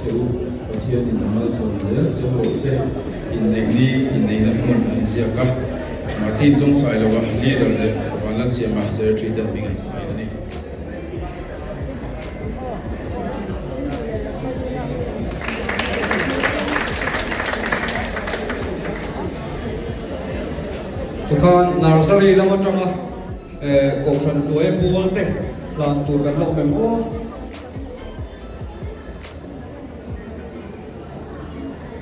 Che u, Pathianin a malsawm zel che rawh se. Inneih ni inneihna hmun a inziak a, Martin Chawngsailova leader leh Vanlalsiama secretary ten hming an sign a ni. Tikhan Nursery lam atanga Kohhran hnuaia pawl te hlan tur kan la awm em aw?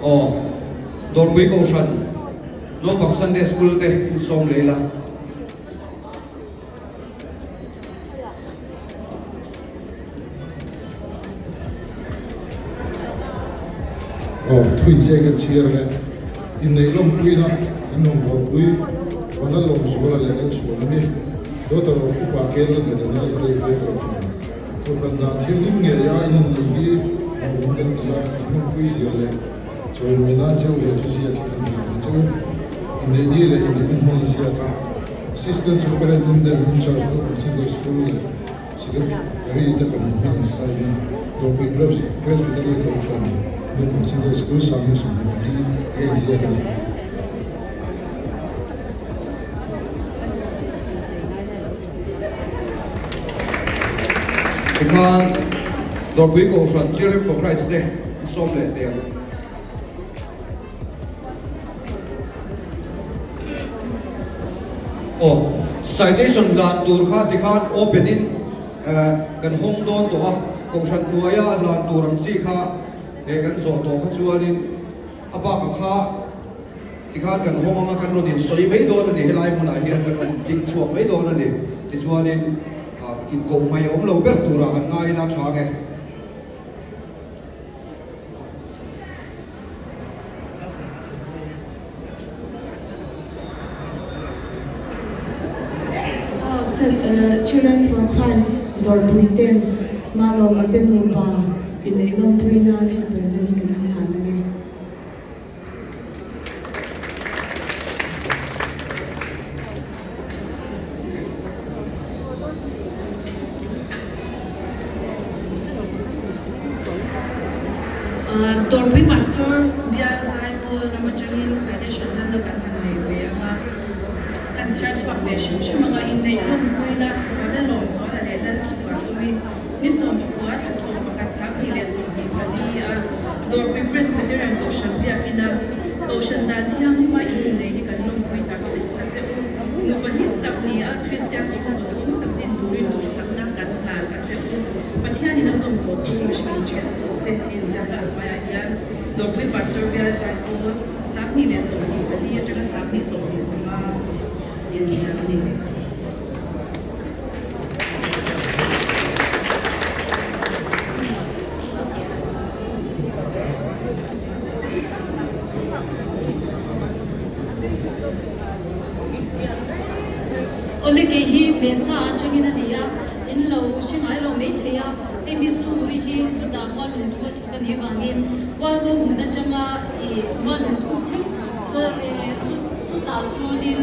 Aw, Dawrpui Kohhran naupang Sunday School te insawm leh ila. Aw, thui che kan chhiar ang e. Inneih lawmpuina an rawn buaipui Vanlalawmzuala leh Lalchhuan ami, Daughter of Upa Kel Lalngheta Nazareth Veng Kohhran. Kohhran dan thianghlim ngei a inneih hi hlauhawm kan ti a, kan lawmpui zia leh chawimawi nan cheu he thuziak hi kan hlan a cheu. Inneih ni leh inneihna hmun a ziak a. Assistant Superintendent in charge Naupang Sunday School leh Secretary te pahnih hming an sign a, Dawrpui Presbytery Kohhran Naupang Sunday School 2024 a inziak a ni. Tikhan Dawrpui Kohhran Children for Christ te an sawm leh teh ang. Aw, citation hlan tur kha tikhan open in kan hawng dawn tawh a, Kohhran hnuaia hlan tur ang chi kha he kan zawh tawh kha chuanin a bakah kha tikhan kan hawng anga kan rawn insawi mai dawn a ni, helai hmunah hian kan rawn ding chhuak mai dawn a ni. Tichuanin inkoh mai awm lo ber turah kan ngai ila tha nge. Children for Christ dawrpui ten Malawma te nupa inneih lawmpui nan hei present hi kan han hlan ang e. Dawrpui Pastor Bial Zaipawl lam atangin suggestion hlanna kan han nei ve ang a, kan chhiar chhuak ve hrim hrim ang a, inneih lawmpuina Vanlalawmzuala leh Lalchhunga tumin ni 14 thla 11 2024 a Dawrpui Presbyterian Kohhran biakina Kohhran dan thianghlima in inneih hi kan lawmpui tak zet a che u. Nupa hlim tak ni a Kristian chhungkaw duhawm tak din turin duhsakna kan hlan a che u. Pathianin a zawm tawh chu mihring then suh se tiin ziaka a hmaiah hian Dawrpui Pastor Bial Zaipawl 2024 atanga 2025 tiin ziak a ni. Awle kei hi Mesa atangin a ni a, in lo hre ngai lo mai thei a, hei Miss Nunui hi chutah Mualung thu a thawk a nih avangin Kualdo hmun atanga ih Mualung thu thleng chutah chuanin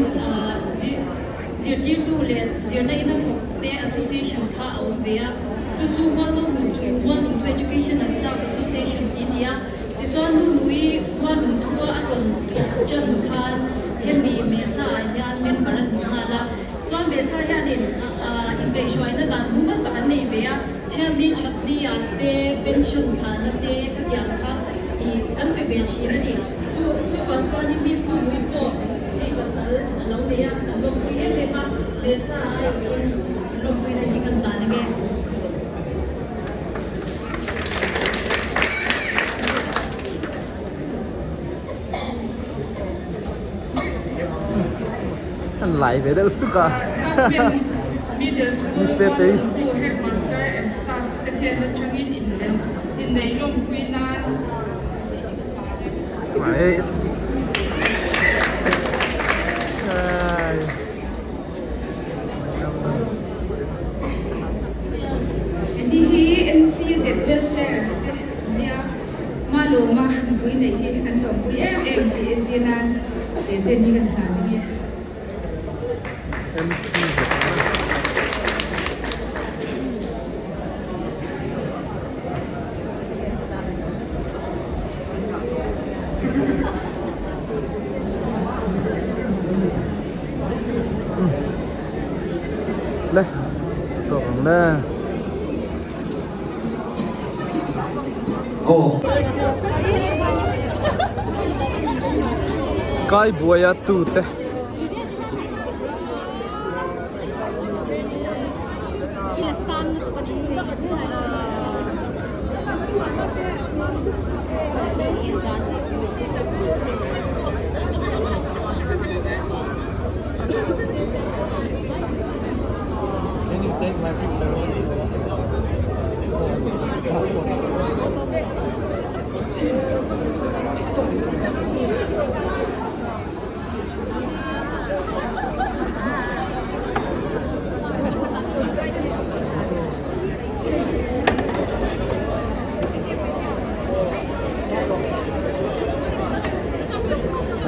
zirtirtu leh zirna ina thawk te association kha a awm ve a, chu chu Mualdo hmun chu Mualung thu Education and Staff Association tih a ni a. Tichuan Nunui Mualung thua a rawn thawk tan khan hemi Mesa ah hian member a ni nghal a, chuan Mesa hianin inkaihhruaina dan mumal tak an nei ve a, chhiatni thatni ah te pension thlahna te khatiang kha ih kan pe ve thin a ni. Chu chuvang chuanin Miss Nunui pawh hei pasal a lo nei a, kan lawmpui em em a. Melsa aiawhin lawmpuina hi kan hlan ange. An lai ve deuh suk a. Government Middle School Mr. Tei. Hualungthu Headmaster and staff te hnen atangin inneih lawmpui nan Nice. Ai. Heti hi NCZ Welfare te nia Malawma nupui neih hi kan lawmpui em em tih entir nan present hi kan hlan a ni. NCZ. Le tawk ang le. Aw. Kai buaia tute.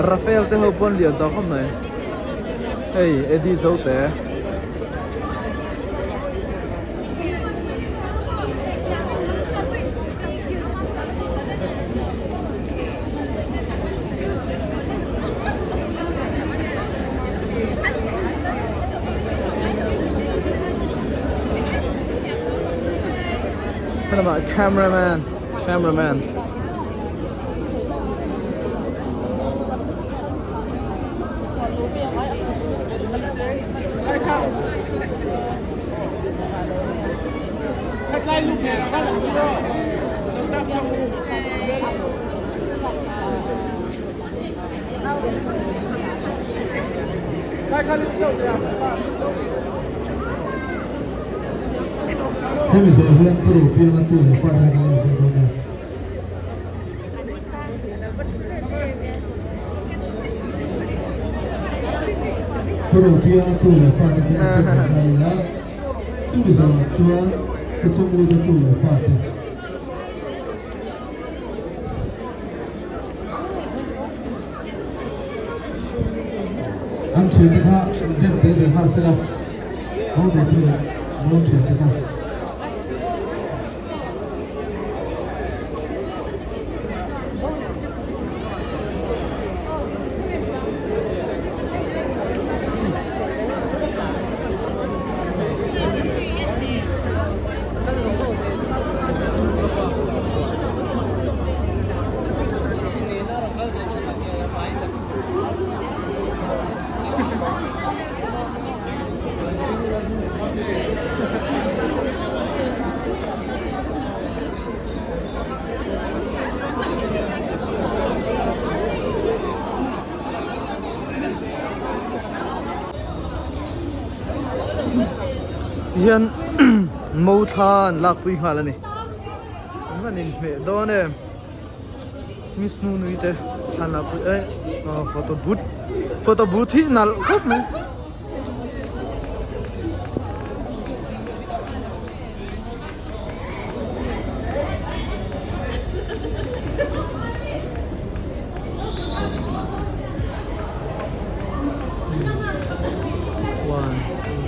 Rafael te ho pawn lian tawh khawp mai hei Eddie Zote. Helama cameraman cameraman Hemi zawh hian Pu Ropianga tu leh fate kan lo hre dawn a. Pu Ropianga tu leh fate kan lo hre nghal ila, chumi zawhah chuan Pu Chawngluta tu leh fate. An thiante kha dem tel ve nghal sela, ho nei tu leh mo thiante kha. Hian mo thla an lakpui nghal a ni an van inhmeh dawn em. Miss Nunui te thlan ah pawh eh photo booth photo booth hi nalh khawp mai. One two.